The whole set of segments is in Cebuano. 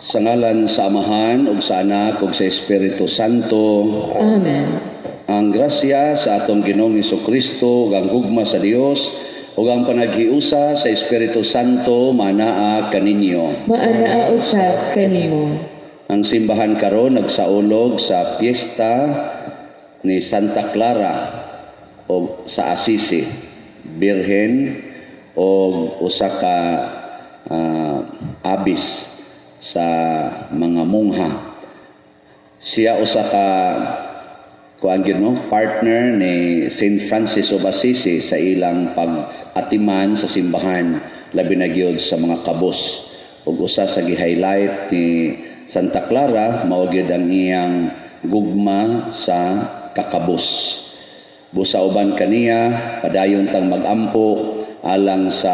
Sa ngalan sa Amahan ug sa Anak ug sa Espiritu Santo. Amen. Ang grasya sa atong Ginoong Kristo ug ang gugma sa Dios ug ang panaghiusa sa Espiritu Santo manaa kaninyo. Maanaa usab kanimo. Ang simbahan karon nagsaulog sa piyesta ni Santa Clara o sa Assisi, Birhen o usa ka abbess sa mga mungha. Siya usa ka kuan gyud, no, partner ni Saint Francis of Assisi sa ilang pag-atiman sa simbahan, labi na gyud sa mga kabos. Ug usa sa gi-highlight ni Santa Clara mao gyud ang iyang gugma sa kakabos. Busa uban kaniya, padayon tang magampo alang sa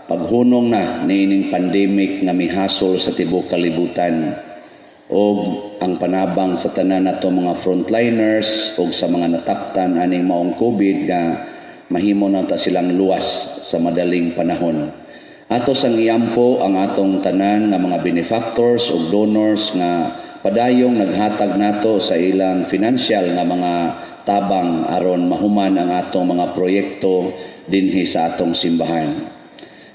paghunong na niining pandemic nga mihasol sa tibuok kalibutan og ang panabang sa tanan nato mga frontliners og sa mga nataptan aning maong COVID nga mahimo na ta silang luwas sa madaling panahon. Ato sang iampo ang atong tanan nga mga benefactors ug donors nga padayong naghatag nato sa ilang financial nga mga tabang aron mahuman ang atong mga proyekto dinhi sa atong simbahan.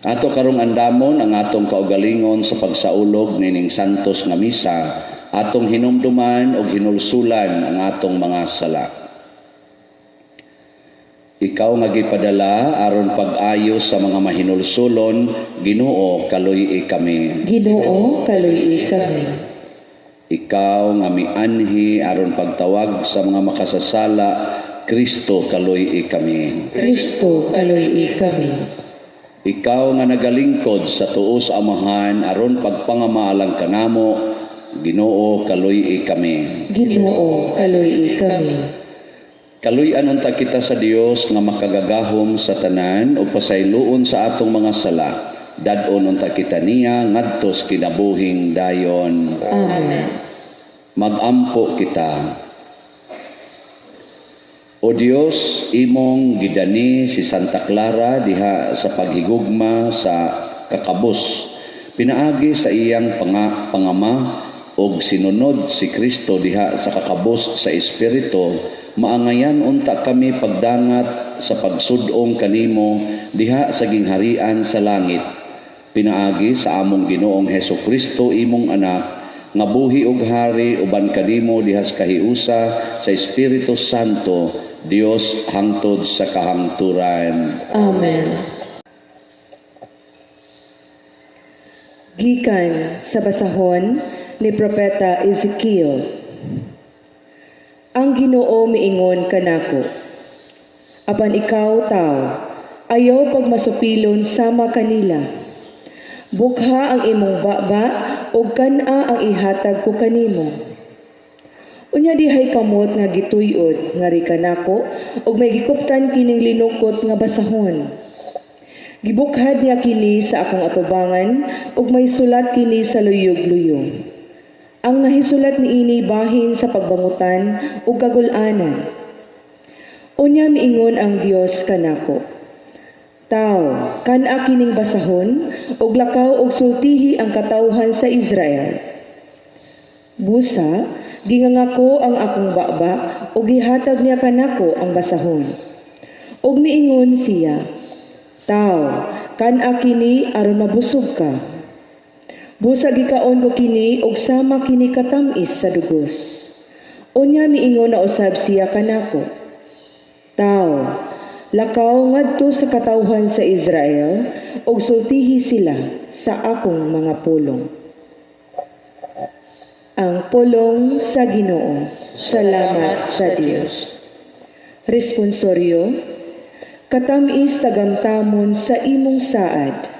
Ato karong andamon ang atong kaugalingon sa pagsaulog nining santos nga misa, atong hinumduman og hinulsulan ang atong mga sala. Ikaw nga gipadala aron pag-ayo sa mga mahinulsulon, Ginoo, kaluy-i kami. Ginoo, kaluy-i kami. Ikaw nga mianhi aron pagtawag sa mga makasasala, Kristo, kaluy-i kami. Kristo, kaluy-i kami. Ikaw nga nagalingkod sa tuo sa Amahan aron pagpangama alang kanamo, Ginoo, kaluy-i kami. Ginoo, kaluy-i kami. Kaluy-an unta kita sa Dios nga makagagahom sa tanan ug pasayloon sa atong mga sala. Dad-on unta kita niya ngadto sa kinabuhing dayon. Amen. Magampo kita. O Dios, imong gidani si Santa Clara diha sa paghigugma sa kakabos. Pinaagi sa iyang pangama og sinunod si Kristo diha sa kakabos sa Espiritu, maangayan unta kami pagdangat sa pagsud-ong kanimo diha sa gingharian sa langit. Pinaagi sa among Ginoong Heso Kristo, imong anak, nga buhi ug hari uban kanimo diha sa kahiusa sa Espiritu Santo, Dios hangtod sa kahangturan. Amen. Gikan sa basahon ni Propeta Ezekiel. Ang Ginoo miingon kanako: "Apan ikaw, tao, ayaw pagmasupilon sama kanila. Bukha ang imong baba ug kan-a ang ihatag ko kanimo." Unya dihay kamot nga gituy-od ngari kanako ug may gikuptan kining linukot nga basahon. Gibukhad niya kini sa akong atubangan ug may sulat kini sa luyog-luyong. Ang nahisulat niini bahin sa pagbangutan ug kagul-anan. Unya miingon ang Dios kanako: "Tao, kan-a kining basahon ug lakaw ug sultihi ang katawhan sa Israel." Busa, ginganga ko ang akong baba ug gihatag niya kanako ang basahon. Ug miingon siya, "Tao, kan-a kini aron mabusog ka." Busa gikaon ko kini ug sama kini katam-is sa dugos. Unya miingon na usab siya kanako, "Tao, lakaw ngadto sa katawhan sa Israel ug sultihi sila sa akong mga pulong." Ang pulong sa Ginoo. Salamat sa Dios. Responsoryo: Katam-is tagamtamon sa imong saad.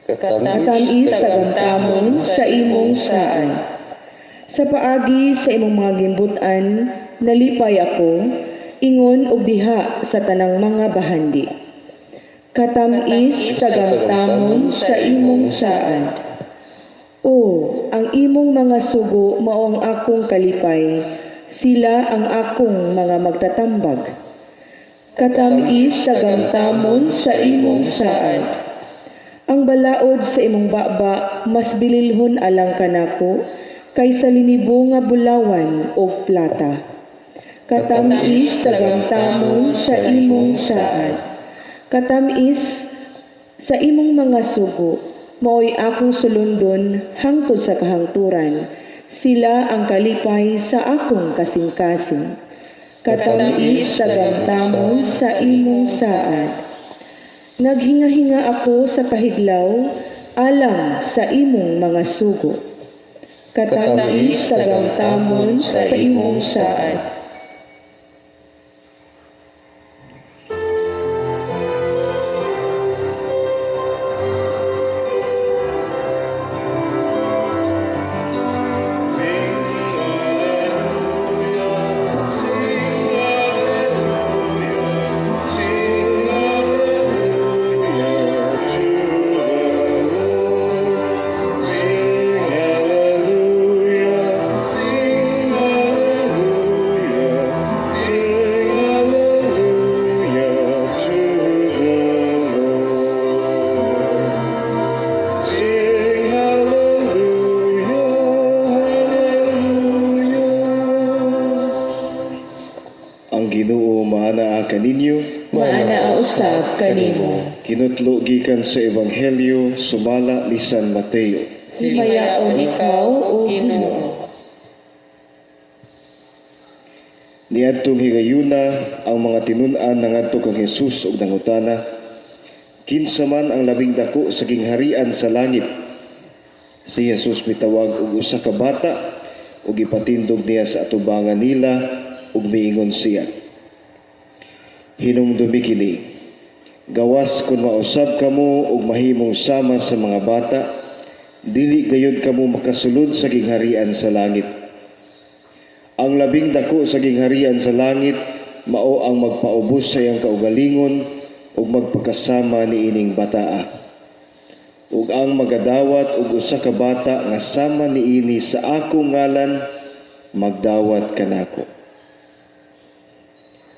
Katam-is tagamtamon sa imong saad. Sa paagi sa imong mga gimbut-an, nalipay ako, ingon og diha sa tanang mga bahandi. Katam-is tagamtamon sa imong saad. O, ang imong mga sugo mao ang akong kalipay, sila ang akong mga magtatambag. Katam-is tagamtamon sa imong saad. Ang balaod sa imong baba mas bililhon alang kanako kaysa linibo nga bulawan og plata. Katam-is tagamtamon sa imong saad. Katam-is sa imong mga sugo, mao'y akong sulundon hangtod sa kahangturan. Sila ang kalipay sa akong kasing-kasing. Katam-is tagamtamon sa imong saad. Naghingahinga ako sa kahidlaw alang sa imong mga sugo. Katam-is tagamtamon sa imong saad. Ang Ginoo maanaa kaninyo. Maanaa usab kanimo. Kinutlo gikan sa Ebanghelyo sumala ni San Mateo. Himayaon ikaw, O Ginoo. Niadtong higayuna ang mga tinun-an nangadto kang Jesus ug nangutana, "Kinsa man ang labing dako sa gingharian sa langit?" Si Jesus mitawag og usa ka bata ug ipatindog niya sa atubangan nila ug miingon siya, "Hinumdumi kini, gawas kun mausab kamo ug mahimong sama sa mga bata, dili gayud kamo makasulod sa gingharian sa langit. Ang labing dako sa gingharian sa langit mao ang magpaubos sa iyang kaugalingon ug magpakasama niining bataa. Ug ang magadawat og usa ka bata nga sama niini sa akong ngalan, magdawat kanako.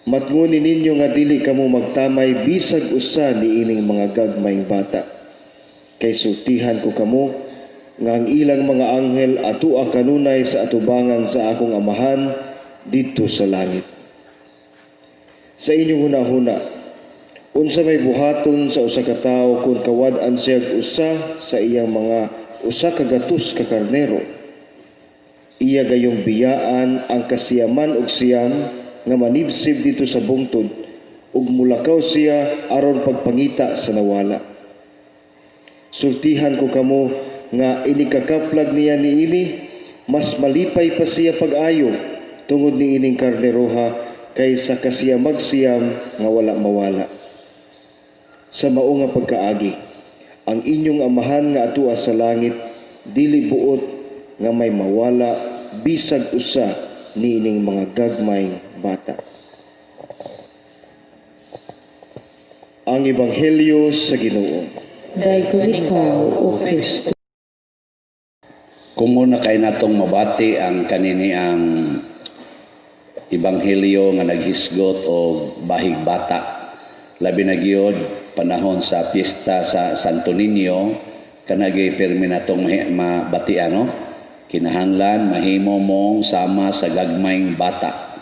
Matnguni ninyo nga dili kamo magtamay bisag usa niining mga gagmayng bata. Kay sultihan ko kamo nga ang ilang mga anghel atua kanunay sa atubangan sa akong Amahan didto sa langit. Sa inyong hunahuna, unsa may buhaton sa usa ka tawo kung kawad-an siya usa sa iyang mga 100 ka karnero? Iya gayong biyaan ang 99 nga manibsib didto sa bungtod ug mulakaw siya aron pagpangita sa nawala. Sultihan ko kamo nga inikakaplag niya niini, mas malipay pa siya pag-ayo tungod niining karneroha kaysa 99 nga wala mawala. Sa mao nga pagkaagi, ang inyong Amahan nga atua sa langit dili buot nga may mawala bisag usa niining mga gagmayng bata." Ang Ebanghelyo sa Ginoo. Dayon ikaw, O Kristo. Kung muna kay natong mabati ang kanini ang Ebanghelyo nga naghisgot og bahig bata. Labi na gyud panahon sa piyesta sa Santo Niño, kanagi pirmi natong mabati ano? Kinahanglan mahimo mong sama sa gagmayng bata.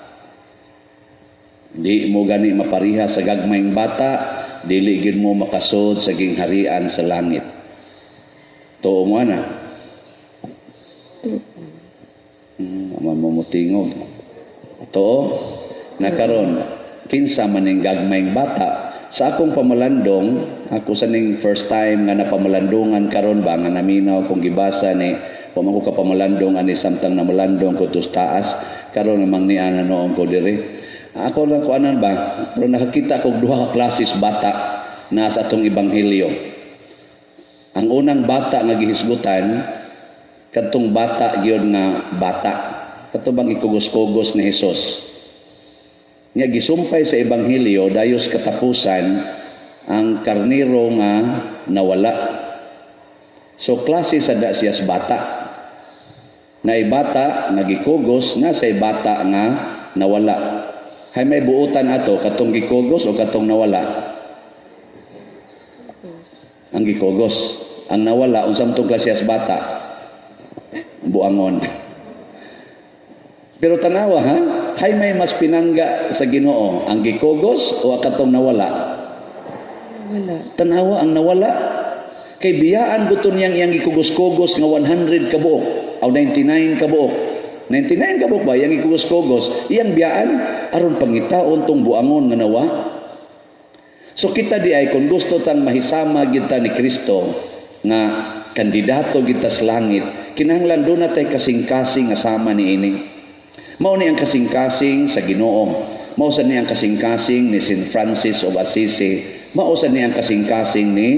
Di mo gani mapariha sa gagmayng bata, dili gyud mo makasud sa gingharian sa langit. Tuo mo ana? Ama mo motingog. Tuo na karon kinsa man ning gagmayng bata? Sa akong pamalandong, ako sa ning first time nga napamalandungan karon ba nga naminaw kong gibasa ni wa man ko kapamalandong ani samtang namalandong ko tus taas karon namang ni ana noong ko diri. Ako lang ko anan ba, pero nakakita ko duha ka klases bata na sa atong ebanghelyo. Ang unang bata nga gihisgutan kadtong bata gyud nga bata, kadto bang ikugos-kugos ni Hesus. Nya gisumpay sa ebanghelyo dayos katapusan ang karnero nga nawala. So klase sa da siyas bata. Naay bata nga gikugos, na say bata nga nawala. Hay may buotan ato, katong gikugos o katong nawala? Ang gikugos. Ang nawala, unsa man tong klase sa bata? Buangon. Pero tanawa ha, hay may mas pinangga sa Ginoo, ang gikugos o katong nawala? Wala. Tanawa ang nawala. Kay biyaan gusto niyang iyang gikugos-kugos nga 100 ka buok o 99 ka buok. 99 ka buok ba iyang gikugos-kugos, iyang biyaan aron pangitaon tong buangon nga nawa. So kita di ay kung gusto tang mahisama kita ni Kristo nga kandidato kita sa langit, kinahanglan duna tay kasing-kasing nga sama ni ini. Mao ni ang kasing-kasing sa Ginoo. Mao sa ni ang kasing-kasing ni St. Francis of Assisi. Mao sa ni ang kasing-kasing ni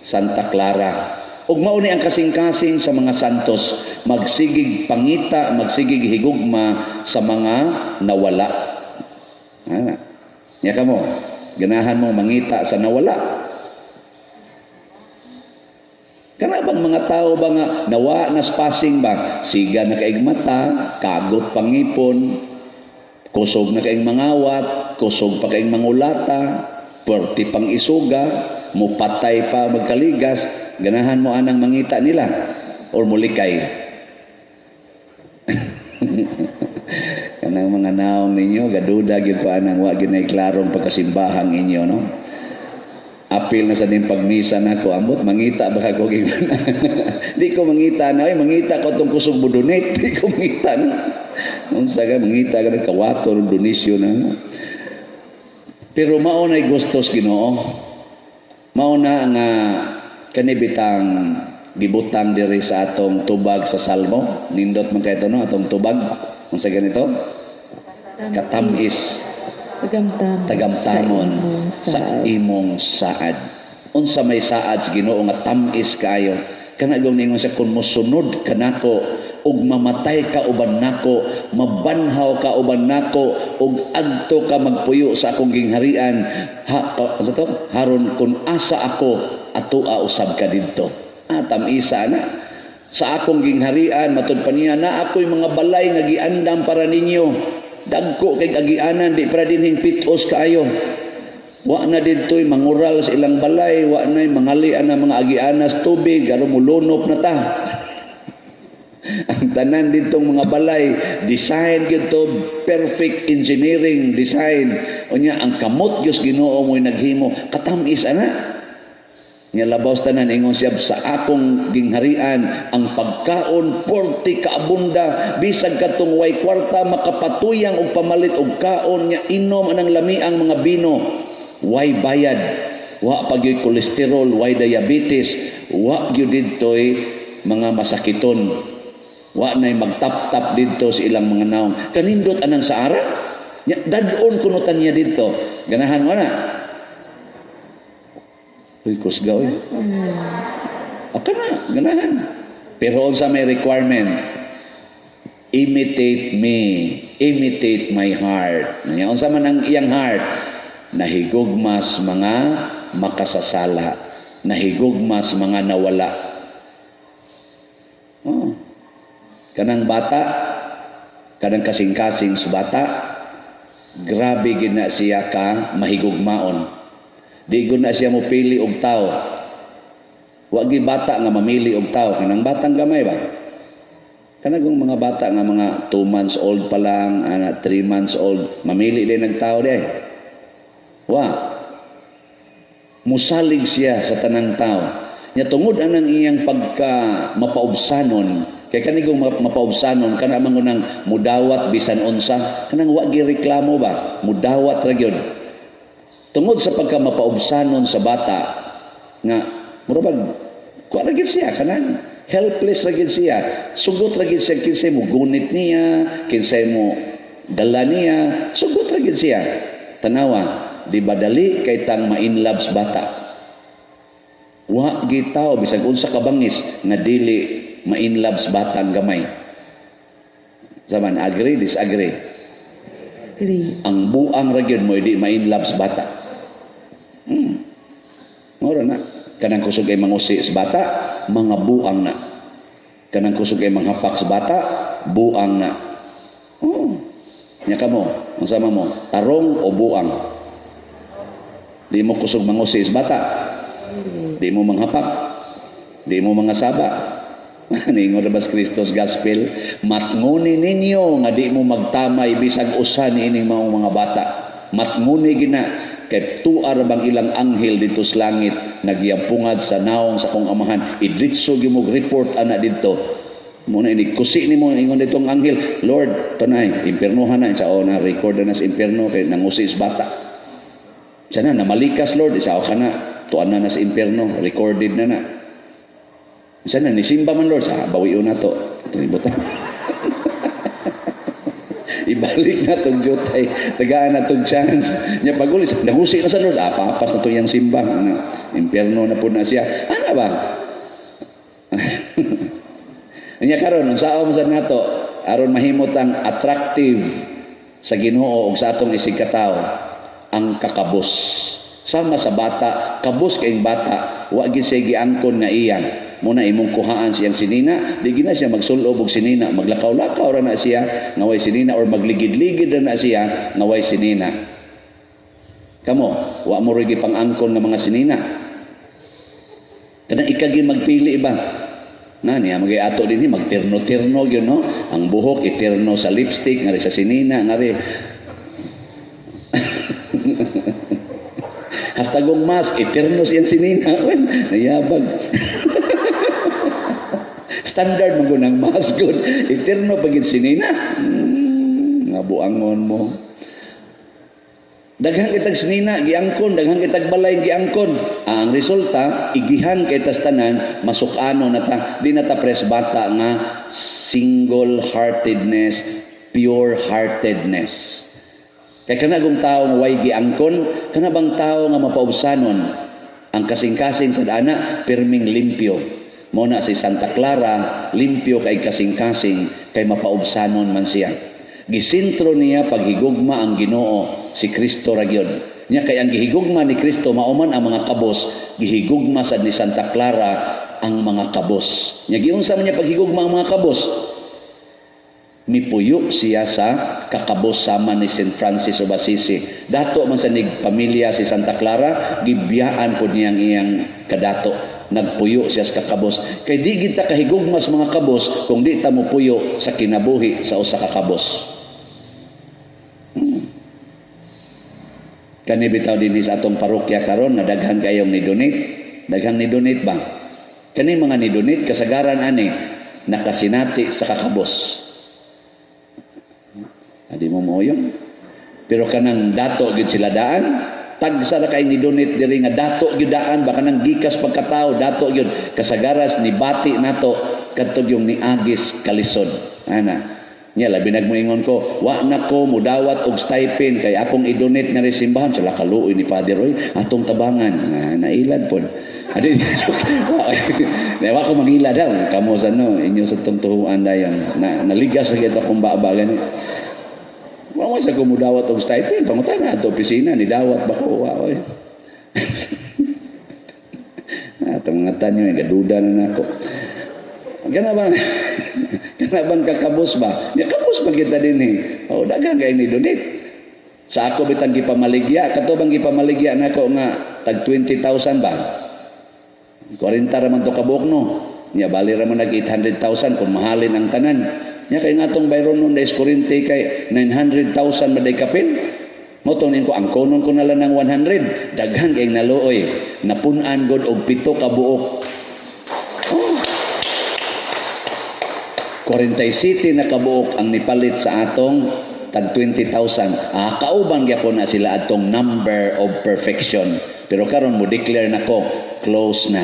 Santa Clara. Ug mao ni ang kasing-kasing sa mga santos, magsigig pangita, magsigig higugma sa mga nawala. Ah, nya kamo, ganahan mo mangita sa nawala. Kana bang mga tao ba nga nawa na spasing ba? Siga na kaig mata, kagot pangipon, kusog na kaig mangawat, kusog pa kaig mangulata, puwerte pang isuga, mupatay pa magkaligas, ganahan mo anang mangita nila or mulikay? Kanang mga naong ninyo, gaduda gyud pa anang wa gyud nay klarong pagkasimbahang inyo, no? Apil na sa ning pagmisa nako, ambot mangita ba ko? Di ko mangita na, oy, mangita ko tong kusog budunit. Di ko mangita na. Unsa ka mangita ka ng kawato ng donisyo na, no? Pero mao nay gustos Ginoo. Mao na nga kani bitang gibutang diri sa atong tubag sa Salmo. Nindot man kay no atong tubag. Unsa ganito? Katamis. Tagamtamon. Tagamtamon sa imong saad. Unsa may saad sa Ginoo nga tam-is kaayo? Kana gyud ningon siya, kung mosunod ka nako ug mamatay ka uban nako, mabanhaw ka uban nako, ug adto ka magpuyo sa akong gingharian, ha, unsa to? Haron kung asa ako, atoa usab ka didto. Ah, tam-isa na. Sa akong gingharian, matud pa niya, na ako'y mga balay nga giandam para ninyo. Dagko kay agianan, di para dinhing pitos kaayo. Wa na didto'y mangural sa ilang balay, wa na'y mangalian na mga agianas tubig, aron mulunop na ta. Ang tanan ditong mga balay, design gyud to, perfect engineering design. Unya ang kamot Dios Ginoo mo'y naghimo, katamis ana. Nya labaw sa tanan, ingon siya, sa akong gingharian ang pagkaon porte kaabunda, bisag katong way kwarta makapatuyang og pamalit og kaon, nya inom anang lamiang mga bino, way bayad, wa pa gyud kolesterol, way diabetes, wa gyud didtoy mga masakiton, wa nay magtap-tap didto sa ilang mga naong. Kanindot anang saara. Nya dad-on kuno ta niya didto. Ganahan mo na? Uy, kusga, uy. Aka na, ganahan. Pero unsa may requirement? Imitate me. Imitate my heart. Nya unsa man ang iyang heart? Nahigugmas mga makasasala. Nahigugmas mga nawala. Oh. Kanang bata, kanang kasing-kasing sa bata, grabe gid na siya ka mahigugmaon. Di gud na siya mo pili og tao. Wa gi bata nga mamili og tao, kanang batang gamay ba? Kanang mga bata nga mga 2 months old pa lang, ana 3 months old, mamili din ng tao di. Wa. Musalig siya sa tanang tao. Nya tungod anang iyang pagka mapaubsanon, kay kanigong mapaubsanon kana man nang mudawat bisan unsa, kanang wa gi reklamo ba, mudawat ra gyud. Tungod sa pagka mapaubsanon sa bata nga mura bag kuha ra gyud siya, kanang helpless ra gyud siya, sugot ra gyud siya kinsay mo gunit niya, kinsay mo dala niya, sugot ra gyud siya. Tanawa, di ba dali kay tang ma-inlove sa bata? Wa gitaw bisag unsa ka bangis nga dili ma-inlove sa batang gamay. Zaman, agree, disagree? Agree. Ang buang ra gyud mo di ma-inlove sa bata. Mura na. Kanang kusog ay mangusi sa bata, mga buang na. Kanang kusog ay manghapak sa bata, buang na. Oh. Nya kamo, unsa man mo? Tarong o buang? Di mo kusog mangusi sa bata. Di mo manghapak. Di mo mangasaba. Ningon ra ba sa Kristo's Gospel, "Matnguni ninyo nga di mo magtamay bisag usa niining maong mga bata. Matnguni gina kay tuar bang ilang anghel dito sa langit nagyampungad sa naong sa kong Amahan." Idritso gyud mo report ana didto. Mo na ini kusi nimo, ingon dito ang anghel, "Lord, tunay impiernohan na sa na record na sa impierno kay nangusi sa bata." Sana namalikas, Lord, isa ka na tuan na na sa impierno, recorded na na. Sana nisimba man, Lord, sa bawion na to. Tinibutan. Ibalik na tong jutay, tagaan na tong chance. Nya pagulis, nangusi na sa Lord, ah, papas na to yang simba. Ana, impierno na po na siya. Ana ba? Nya karon unsaon man sad nato aron mahimot ang attractive sa Ginoo ug sa atong isigkatawo ang kakabos. Sama sa bata, kabos kayong bata, wa gid siya giangkon nga iya. Muna imong kuhaan siyang sinina, di gina siya magsulob og sinina, maglakaw-lakaw ra na siya nga way sinina or magligid-ligid ra na siya nga way sinina. Kamo, wa mo rin gipang-angkon nga mga sinina. Kanang ikagi magpili ba? Na niya magay ato din ni magterno-terno gyud, no? Ang buhok iterno sa lipstick, ngari sa sinina, ngari hastagong mask, iterno siyang sinina. Well, nayabag. Standard man gud ang mask gud. Iterno pagid sinina. Nga buangon mo. Daghan kitag sinina giangkon, daghan kitag balay giangkon. Ah, ang resulta, igihan kay tas tanan, masukano na ta, di na ta pres bata nga single-heartedness, pure-heartedness. Kay kana kung tao nga way giangkon, kana bang tao nga mapaubsanon ang kasing-kasing sa dana, pirming limpyo. Mo na si Santa Clara, limpyo kay kasing-kasing, kay mapaubsanon man siya. Gisintro niya paghigugma ang Ginoo, si Kristo ra gyud. Nya kay ang gihigugma ni Kristo mao man ang mga kabos, gihigugma sad ni Santa Clara ang mga kabos. Nya giunsa man niya paghigugma ang mga kabos? Mipuyo siya sa kakabos sama ni St. Francis of Assisi. Dato man sa nig pamilya si Santa Clara, gibiyaan pod niyang iyang kadato. Nagpuyo siya sa kakabos. Kay di kita kahigugma sa mga kabos kung di ta mopuyo sa kinabuhi sa usa ka kabos. Kani bitaw dinhi sa atong parokya karon nga daghan kayong ni-donate. Daghang ni-donate ba? Kani mga ni-donate kasagaran ani nakasinati sa kakabos. Adi mo moyon. Pero kanang dato gyud sila daan, tagsa ra kay ni donate diri nga dato gyud daan ba, kanang gikas pagkatao dato gyud kasagaras ni bati nato kadto yung niagis kalisod. Ana. Nya labi nagmoingon ko, "Wa na ko mudawat og stipend kay akong i-donate nga simbahan." Sila kaluoy ni Father Roy, atong tabangan. Nga nailad pod. Adi wa ko mangila daw kamo sa no inyo sa tungtuhan dayon. Na naligas ra gyud akong baba gani. Wa mo sa ko mudawat og stipend, pangutana ato opisina ni dawat ba ko, wa oy. Atong mga tanyo, gaduda na nako. Kana ba? Kana bang kakabos ba? Ya kabos ba kita din eh. Oh, daghan kay ni donate. Sa ako bitang gipamaligya, kato bang gipamaligya nako nga tag 20,000 ba? 40 ra man to kabuok, no. Nya bali ra man nag 800,000 kung mahalin ang tanan. Nya kay nga atong bayron nun dais kuryente kay 900,000 maday kapin. Mo to ko ang konon ko na lang ng 100. Daghan kay naluoy. Napun-an god og 7 ka buok. Oh. 47 na kabuok ang nipalit sa atong tag 20,000. Ah, kauban gyapon na sila atong number of perfection. Pero karon mo declare na ko, close na.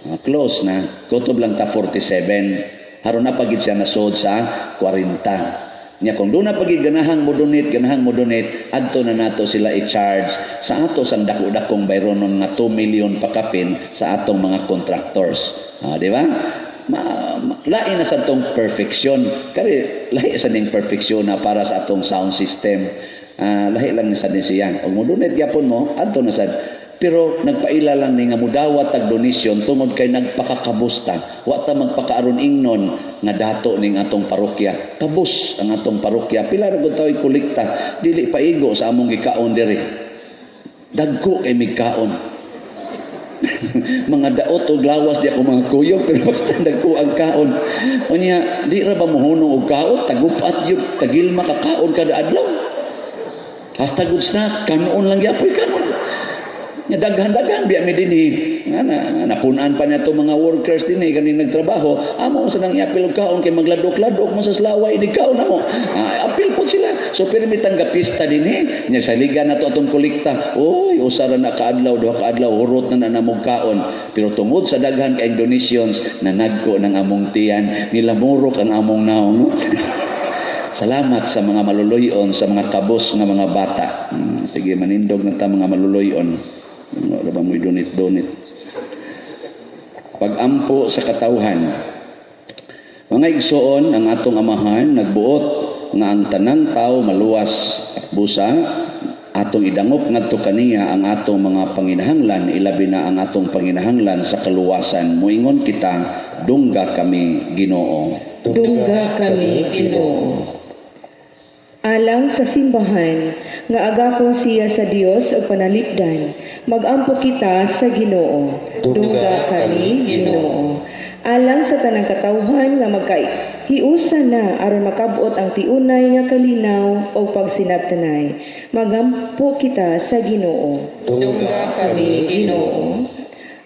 Ah, close na. Kutob lang ta 47. Haron na pagid siya nasod sa 40. Nya kung doon na pagid ganahang mo donate, adto na nato sila i-charge sa ato sang dako-dakong bayronon nga 2 million pakapin sa atong mga contractors. Ah, di ba? Lain na sa atong perfection. Kari lahi sa ning perfection na para sa atong sound system. Ah, lahi lang ni sa din siya. Og mo donate gyapon mo, adto na sad. Pero nagpaila lang ni nga mudawat tag donation tungod kay nagpakakabusta. Wa ta magpakaaron ingnon nga dato ning atong parokya. Kabus ang atong parokya. Pila ra gud tao'y kolekta. Dili paigo sa among gikaon diri. Dagko kay migkaon. Mga daot og lawas di ako mga kuyog, pero basta nagko ang kaon. Unya, di ra ba mohunong og kaon? Tagupat yun, tagilma ka kaon kada adlaw. Hasta good snack, kanon lang gyapoy kanon. Nya daghan-daghan biya mi dinhi. Nga na napun-an pa niya to mga workers dinhi kaning nagtrabaho. Amo sa nang iapil og kaon kay magladok-ladok man sa laway ini kaon namo. Ah, apil po sila. So pirmi tang gapista dinhi. Nya saligan na to atong kolekta. Oy, usa ra na kaadlaw, duha ka adlaw hurot na na namog kaon. Pero tungod sa daghan kay donations na nagko ng among tiyan, nilamurok ang among naong. No? Salamat sa mga maluluyon, sa mga kabos nga mga bata. Sige, manindog na ta mga maluluyon. Ano ba mo donate-donate? Pag-ampo sa katawhan. Mga igsoon, ang atong amahan nagbuot nga ang tanang tao maluwas, busa atong idangop ngadto kaniya ang atong mga panginahanglan, ilabi na ang atong panginahanglan sa kaluwasan. Moingon kita, dungga kami, Ginoo. Dungga kami, Ginoo. Alang sa simbahan nga agakon siya sa Dios ug panalipdan, magampo kita sa Ginoo. Dungga kami, Ginoo. Alang sa tanang katawhan nga magkahiusa na aron makab-ot ang tiunay nga kalinaw o pagsinabtanay, magampo kita sa Ginoo. Dungga kami, Ginoo.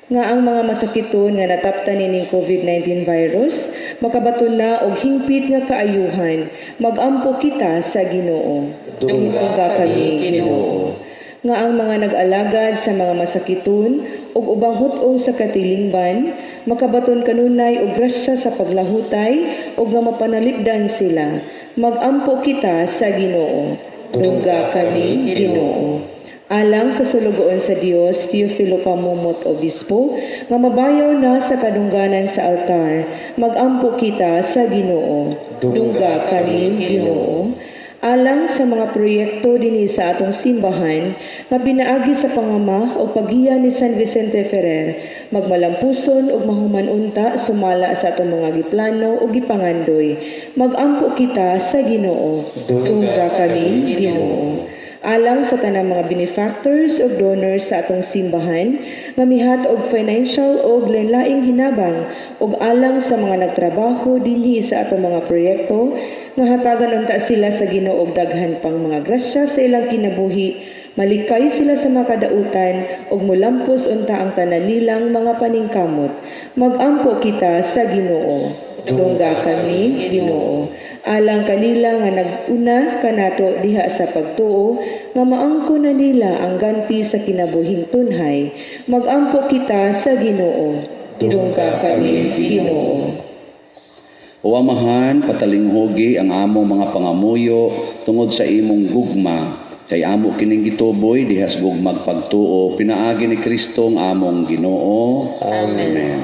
Nga ang mga masakiton nga nataptan nining COVID-19 virus makabaton na og hingpit nga kaayuhan, magampo kita sa Ginoo. Dungga kami, Ginoo. Nga ang mga nag-alagad sa mga masakiton ug ubang hut-ong sa katilingban makabaton kanunay og grasya sa paglahutay ug nga mapanalipdan sila, magampo kita sa Ginoo. Dungga kami, Ginoo. Alang sa sulugoon sa Dios Teofilo Pamumot Obispo nga mabayaw na sa kadungganan sa altar, magampo kita sa Ginoo. Dungga kami, Ginoo. Alang sa mga proyekto dinhi sa atong simbahan nga pinaagi sa pangama o paggiya ni San Vicente Ferrer, magmalampuson ug mahuman unta sumala sa atong mga giplano ug gipangandoy, magampo kita sa Ginoo. Dungga kami, Ginoo. Alang sa tanang mga benefactors ug donors sa atong simbahan nga mihatag og financial o lain-laing hinabang ug alang sa mga nagtrabaho dinhi sa atong mga proyekto nga hatagan unta sila sa Ginoo og daghan pang mga grasya sa ilang kinabuhi, malikay sila sa mga kadautan ug mulampos unta ang tanan nilang mga paningkamot, magampo kita sa Ginoo. Dungga kami, Ginoo. Alang kanila nga nag-una kanato diha sa pagtuo nga maangko na nila ang ganti sa kinabuhing tunhay, magampo kita sa Ginoo. Dungga kami, Ginoo. O Amahan, patalinghugi ang among mga pangamuyo tungod sa imong gugma. Kay amo kining gituboy dihas gugmag pagtuo pinaagi ni Kristo ang among Ginoo. Amen. Amen.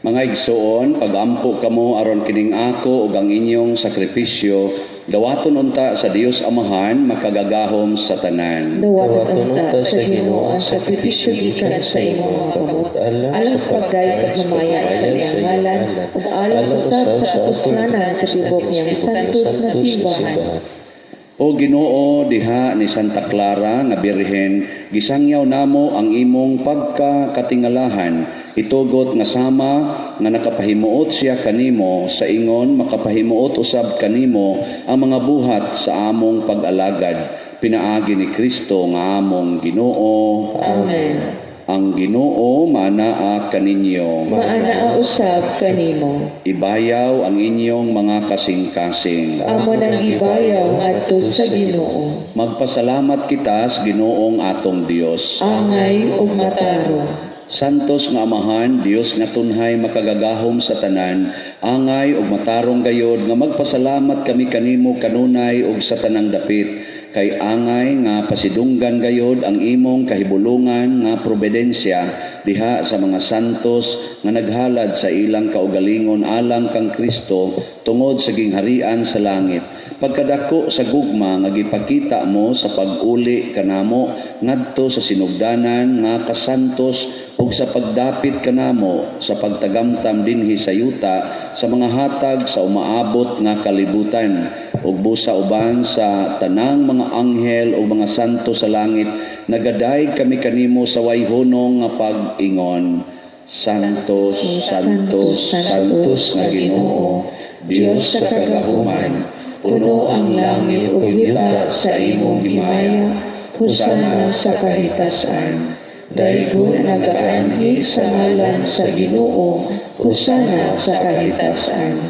Mga igsoon, pagampo kamo aron kining ako ug ang inyong sakripisyo dawaton unta sa Dios Amahan makagagahom sa tanan. Dawaton unta sa Ginoo ang sakripisyo gikan sa imong mga kamot alang sa pagdayeg pagmamaya sa iyang ngalan ug alang usab sa kapuslanan sa tibok niyang santos nga simbahan. O Ginoo, diha ni Santa Clara nga Birhen, gisangyaw namo ang imong pagkakatingalahan. Itugot nga sama nga nakapahimuot siya kanimo sa ingon makapahimuot usab kanimo ang mga buhat sa among pag-alagad pinaagi ni Kristo nga among Ginoo. Amen. Ang Ginoo maanaa kaninyo. Maanaa usab kanimo. Ibayaw ang inyong mga kasing-kasing. Amo nang gibayaw ngadto sa Ginoo. Magpasalamat kita sa Ginoong atong Dios. Angay ug matarong. Santos nga Amahan, Dios nga tunhay makagagahom sa tanan, angay ug matarong gayod nga magpasalamat kami kanimo kanunay ug sa tanang dapit, kay angay nga pasidunggan gayod ang imong kahibulungan nga providensya diha sa mga santos nga naghalad sa ilang kaugalingon alang kang Kristo tungod sa gingharian sa langit. Pagkadako sa gugma nga gipakita mo sa pag-uli kanamo ngadto sa sinugdanan nga kasantos ug sa pagdapit kanamo sa pagtagamtam dinhi sa yuta sa mga hatag sa umaabot nga kalibutan, ug busa uban sa tanang mga anghel ug mga santo sa langit, nagadayeg kami kanimo sa way hunong nga pag-ingon: Santos, Santos, Santos nga Ginoo, Dios sa kagahuman, puno ang langit ug yuta sa imong himaya. Hosana sa kahitasan. Daygon ang nagaanhi sa ngalan sa Ginoo, Hosana sa kahitasan.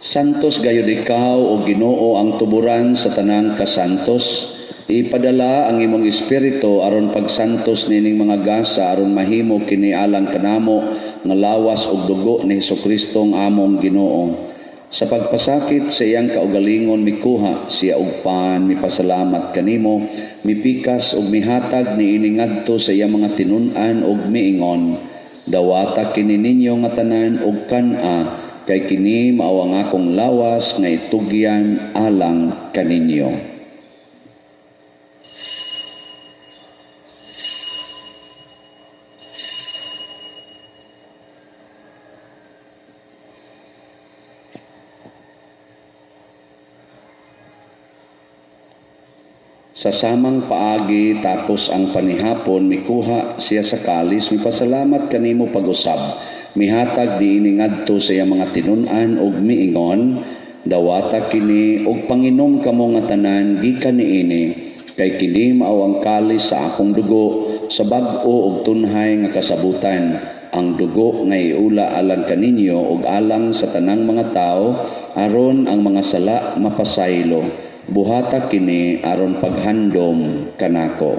Santos gayud ikaw, o Ginoo, ang tuburan sa tanang kasantos. Ipadala ang imong espiritu aron pagsantos nining mga gasa aron mahimo kini alang kanamo nga lawas ug dugo ni Hesukristo ang among Ginoo. Sa pagpasakit sa iyang kaugalingon, mikuha siya og pan, mipasalamat kanimo, mipikas ug mihatag niini ngadto sa iyang mga tinun-an ug miingon: "Dawata kini ninyo nga tanan ug kan-a, kay kini mao ang akong lawas nga itugyan alang kaninyo." Sa samang paagi, tapos ang panihapon, mikuha siya sa kalis, mipasalamat kanimo pag-usab, mihatag niini ngadto sa iyang mga tinun-an ug miingon: "Dawata kini ug panginom kamo nga tanan gikan niini, kay kini mao ang kalis sa akong dugo sa bag-o ug tunhay nga kasabutan, ang dugo nga iula alang kaninyo ug alang sa tanang mga tawo aron ang mga sala mapasaylo. Buhata kini aron paghandom kanako."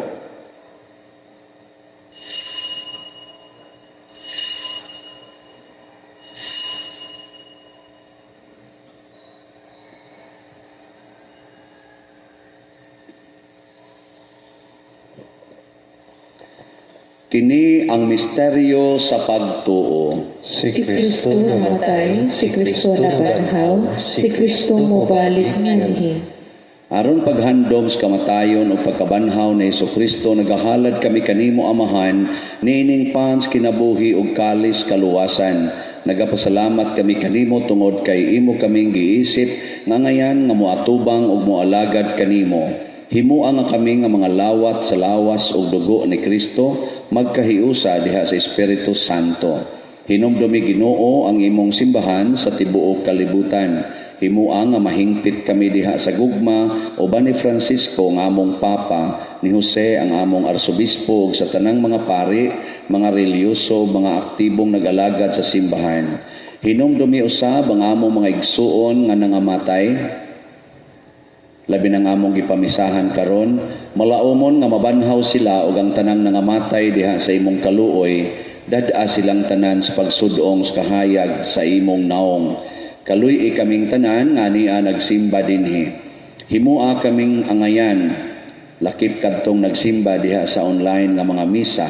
Kini ang misteryo sa pagtuo. Si Si Kristo namatay, si Kristo nabanhaw, si Kristo mobalik nganhi. Aron paghandom sa kamatayon o pagkabanhaw ni Kristo, nagahalad kami kanimo, Amahan, niining pans kinabuhi ug kalis kaluwasan. Nagapasalamat kami kanimo tungod kay imo kaming giisip nga ngayan nga moatubang ug moalagad kanimo. Himua nga kami nga mga lawat sa lawas ug dugo ni Kristo magkahiusa diha sa Espiritu Santo. Hinumdumi, Ginoo, ang imong simbahan sa tibuok kalibutan. Himua nga mahingpit kami diha sa gugma uban ni Francisco nga among Papa, ni Jose ang among arsobispo ug sa tanang mga pari, mga relihiyoso, mga aktibong nag-alagad sa simbahan. Hinumdumi usab ang among mga igsuon nga nangamatay, labi nang among gipamisahan karon, malaumon nga mabanhaw sila ug ang tanang nangamatay diha sa imong kaluoy, dad-a silang tanan sa pagsudong sa kahayag sa imong naong. Kaluy-i kaming tanan nga ania nagsimba dinhi. Himua kaming angayan, lakip kadtong nagsimba diha sa online nga mga misa,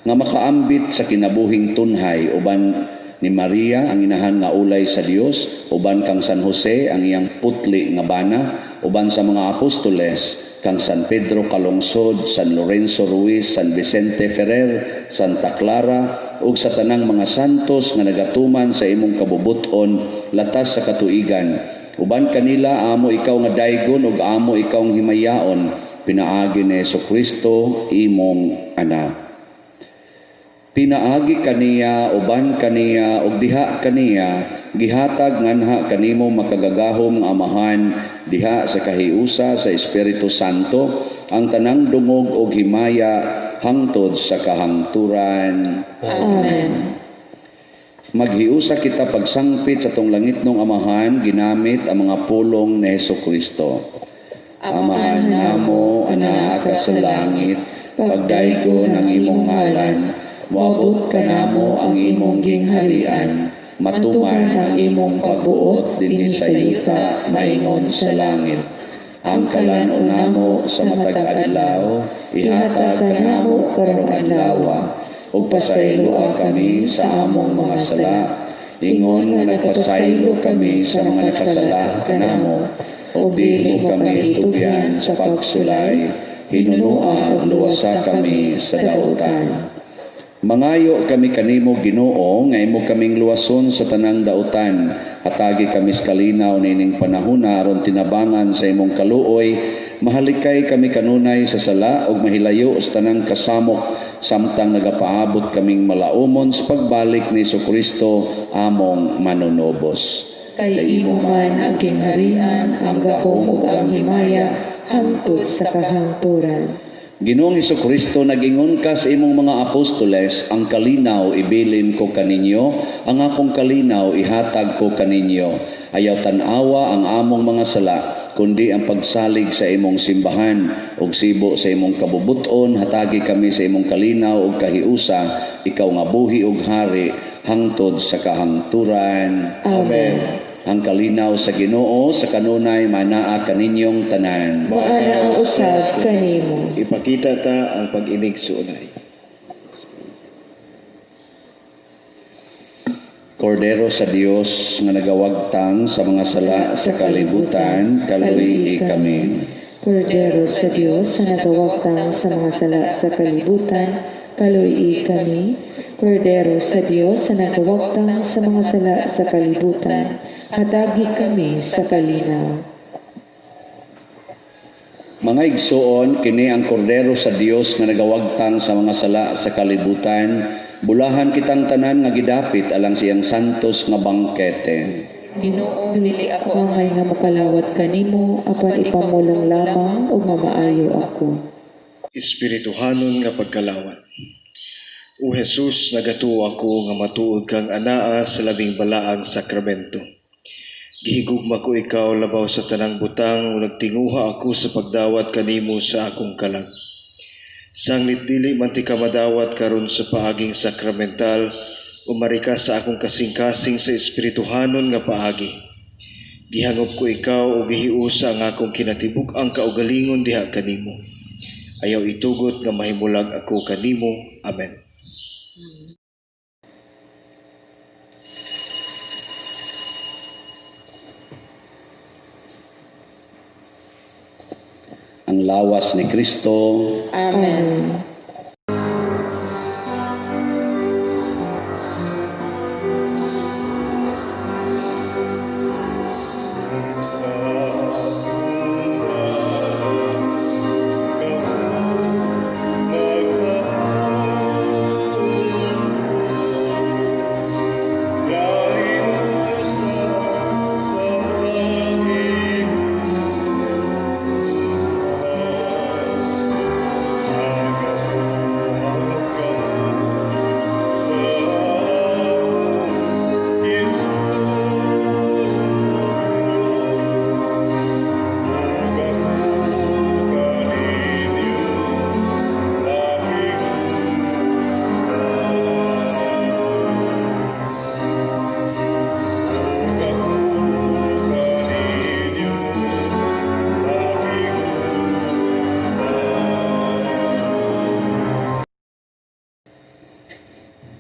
nga makaambit sa kinabuhing tunhay uban ni Maria ang inahan nga ulay sa Dios, uban kang San Jose ang iyang putli nga bana, uban sa mga apostoles, kang San Pedro Calungsod, San Lorenzo Ruiz, San Vicente Ferrer, Santa Clara, ug sa tanang mga santos nga nagatuman sa imong kabubuton latas sa katuigan. Uban kanila amo ikaw nga daygon ug amo ikaw nga himayaon pinaagi ni Kristo imong anak. Pinaagi kaniya, uban kaniya, ug diha kaniya, gihatag nganha kanimo makagagahom nga Amahan diha sa kahiusa sa Espiritu Santo ang tanang dungog ug himaya hangtod sa kahangturan. Amen. Maghiusa kita pagsangpit sa tong langitnong Amahan ginamit ang mga pulong ni Hesus Kristo. Amahan namo, anaa ka sa langit, Pagdaygon ang imong ngalan, moabot kanamo ang imong gingharian, matuman ang imong pagbuot dinhi sa yuta maingon sa langit. Ang kalan-on namo sa matag adlaw, ihatag kanamo karong adlaw, ug pasayloa kami sa among mga sala, ingon nga nagpasaylo kami sa mga nakasala kanamo, ug dili mo kami tugyan sa pagsulay, hinunua ug luwasa kami sa dautan. Mangayo kami kanimo, Ginoo, nga imo kaming luwason sa tanang dautan. Hatagi kami sa kalinaw nining panahona aron tinabangan sa imong kaluoy, mahalikay kami kanunay sa sala ug mahilayo sa tanang kasamok samtang nagapaabot kaming malaumon sa pagbalik ni Kristo among manunubos. Kay imo man ang gingharian, ang gahom ug ang himaya hangtod sa kahangturan. Ginoong Kristo, nagingon ka sa imong mga apostoles, "Ang kalinaw ibilin ko kaninyo, ang akong kalinaw ihatag ko kaninyo." Ayaw tan-awa ang among mga sala, kundi ang pagsalig sa imong simbahan ug sibo sa imong kabubuton, hatagi kami sa imong kalinaw ug kahiusa, ikaw nga buhi ug hari hangtod sa kahangturan. Amen. Ang kalinaw sa Ginoo sa kanunay manaa kaninyong tanan. Maanaa usab kanimo. Ipakita ta ang pag-inigsuonay. Kordero sa Dios nga nagawagtang sa mga sala sa kalibutan, kaluy kami. Kordero sa Dios sa nagawagtang sa mga sala sa kalibutan, kaluy kami. Kordero sa Dios sa nagawagtang sa mga sala sa kalibutan, hatagi kami sa kalinaw. Mga igsoon, kini ang kordero sa Dios nga nagawagtang sa mga sala sa kalibutan. Bulahan kitang tanan nga gidapit alang siyang santos nga bangkete. Ginoo, dili ako Angay nga mokalawat kanimo, apan ipamulong lamang ug mamaayo ako. Espirituhanon nga pagkalawat. O Jesus, nagatuo ako nga matuod kang anaa sa labing balaang sakramento. Gihigugma ko ikaw labaw sa tanang butang ug nagtinguha ako sa pagdawat kanimo sa akong kalag. Sanglit dili man tika madawat karon sa paaging sakramental, umari ka sa akong kasing-kasing sa espirituhanon nga paagi. Gihangop ko ikaw ug gihiusa ang akong kinatibuk-ang kaugalingon diha kanimo. Ayaw itugot nga mahimulag ako kanimo. Amen. Ang lawas ni Kristo. Amen.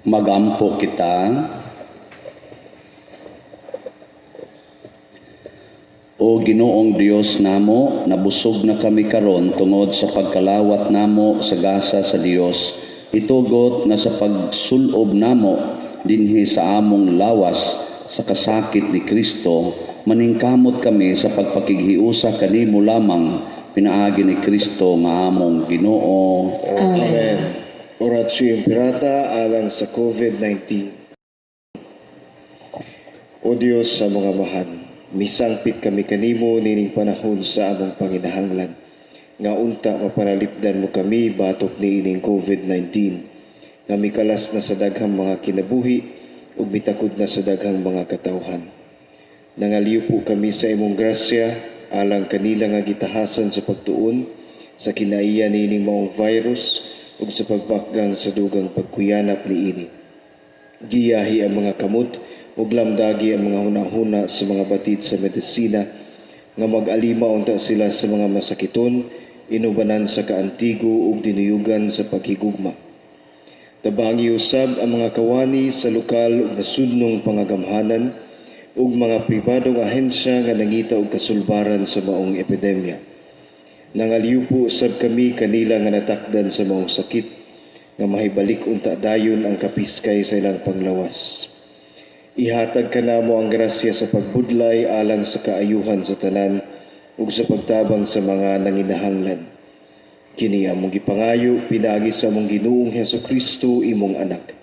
Magampo kita. O Ginoong Dios namo, nabusog na kami karon tungod sa pagkalawat namo sa gasa sa Dios. Itugot nga sa pagsulob namo dinhi sa among lawas sa kasakit ni Kristo, maningkamot kami sa pagpakighiusa kanimo lamang pinaagi ni Kristo nga among Ginoo. Amen. Oratio Imperata alang sa COVID-19. O Dios sa mga amahan, misangpit kami kanimo nining panahon sa among panginahanglan. Nga unta mapanalipdan mo kami batok niining COVID-19. Nga mikalas na sa daghang mga kinabuhi ug mitakod na sa daghang mga katawhan. Nangaliw po kami sa imong grasya alang kanila nga gitahasan sa pagtuon sa kinaiya niining maong virus. ug sa pagbakgang sa dugang pagkuyanap niini. Giyahi ang mga kamot ug lamdagi ang mga hunahuna sa mga batid sa medisina nga mag-alima unta sila sa mga masakiton, inubanan sa kaantigo ug dinuyugan sa paghigugma. Tabangi usab ang mga kawani sa lokal ug nasudnong pangagamhanan ug mga pribadong ahensya nga nangita og kasulbaran sa maong epidemya. Nangalyupo usab kami kanila nga natakdan sa maong sakit nga mahibalik unta dayon ang kapiskay sa ilang panglawas. Ihatag kanamo ang grasya sa pagbudlay alang sa kaayuhan sa tanan ug sa pagtabang sa mga nanginahanglan. Kini among gipangayo pinaagi sa among Ginoong Hesus Kristo, imong anak,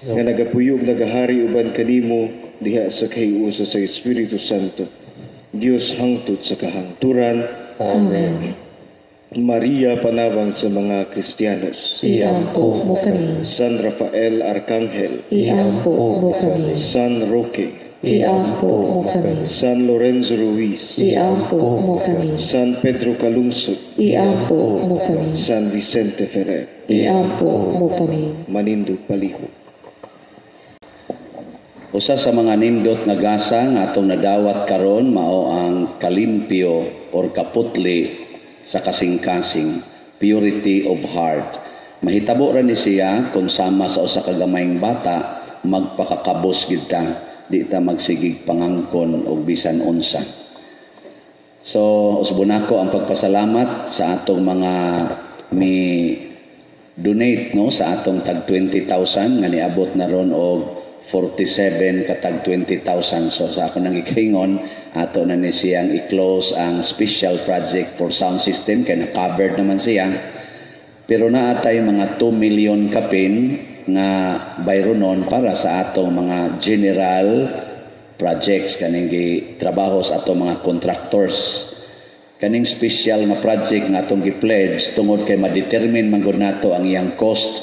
nga nagapuyo ug nagahari uban kanimo diha sa kahiusa sa Espiritu Santo, Dios hangtod sa kahangturan. Amen. Maria, panawang sa mga Kristiyanos. Iampo mo kami. San Rafael Arcangel. Iampo mo kami. San Roque. Iampo mo kami. San Lorenzo Ruiz. Iampo mo kami. San Pedro Calungsod. Iampo mo kami. San Vicente Ferrer. Iampo mo kami. Manindog palihog. Usa sa mga nindot nga gasa nga atong nadawat karon mao ang kalimpyo or kaputli sa kasing-kasing, purity of heart. Mahitabo ra ni siya kung sama sa usa ka gamayng bata, magpakakabos gid ta, di ta magsigig pangangkon og bisan unsa. So, usbon nako ang pagpasalamat sa atong mga mi donate, no, sa atong tag 20,000 nga niabot na ron og 47 ka tag 20,000. So sa ako nang gikaingon, ato na ni siyang i-close ang special project for sound system kay na-covered naman siya, pero naa tay mga 2 million kapin nga bayronon para sa atong mga general projects, kaning trabaho sa atong mga contractors. Kaning special nga project nga atong gi-pledge, tungod kay ma-determine man gud nato ang iyang cost,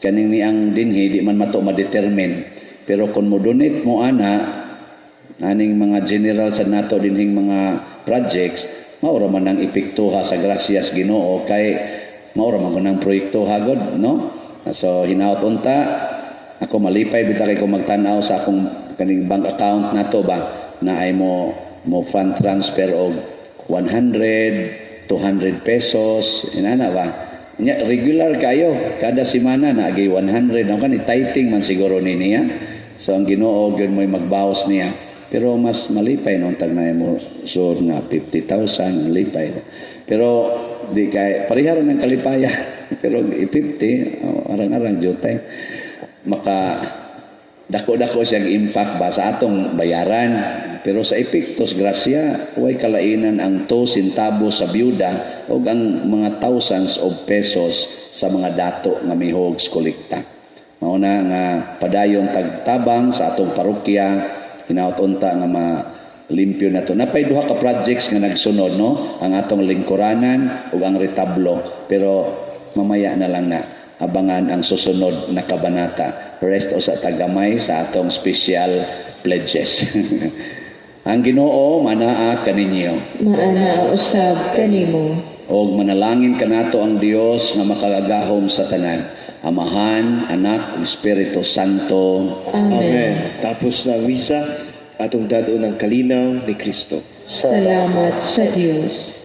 kaning niang dinhi di man mato ma-determine. Pero kung mo donate mo ana aning mga general sa nato dinhing mga projects, mao ra man ang epektuha sa grasyas Ginoo kay mao ra man gud ang proyekto hagod, no? So hinaot unta ako malipay bitaw kay kung magtan-aw sa akong kaning bank account nato ba na ay mo fund transfer og 100, 200 pesos inana ba. Nya, regular kayo kada semana na agi 100 ang kani tithing man siguro ni niya. So ang Ginoo gyud mo'y magbawas niya, pero mas malipay nung tag na mo sud nga 50,000, lipay. Pero di kay pareha ra ng kalipaya, pero 50, oh, arang-arang jutay maka dako-dako siyang impact ba sa atong bayaran. Pero sa epektos grasya, way kalainan ang 2 centavos sa byuda o ang mga thousands of pesos sa mga dato nga mihog kolekta. Mao na nga padayon tagtabang sa atong parokya. Hinaot unta nga ma limpyo na to. Napay duha ka projects nga nagsunod, no, ang atong lingkuranan ug ang retablo, pero mamaya na lang na, abangan ang susunod na kabanata. Rest usa tagamay sa atong special pledges. Ang Ginoo manaa kaninyo. Maanaa usab kanimo. Og manalangin kanato ang Dios nga makagagahom sa tanan, Amahan, Anak, ug Espiritu Santo. Amen. Amen. Tapos na ang misa, atong dad-on ang kalinaw ni Kristo. Salamat sa Dios.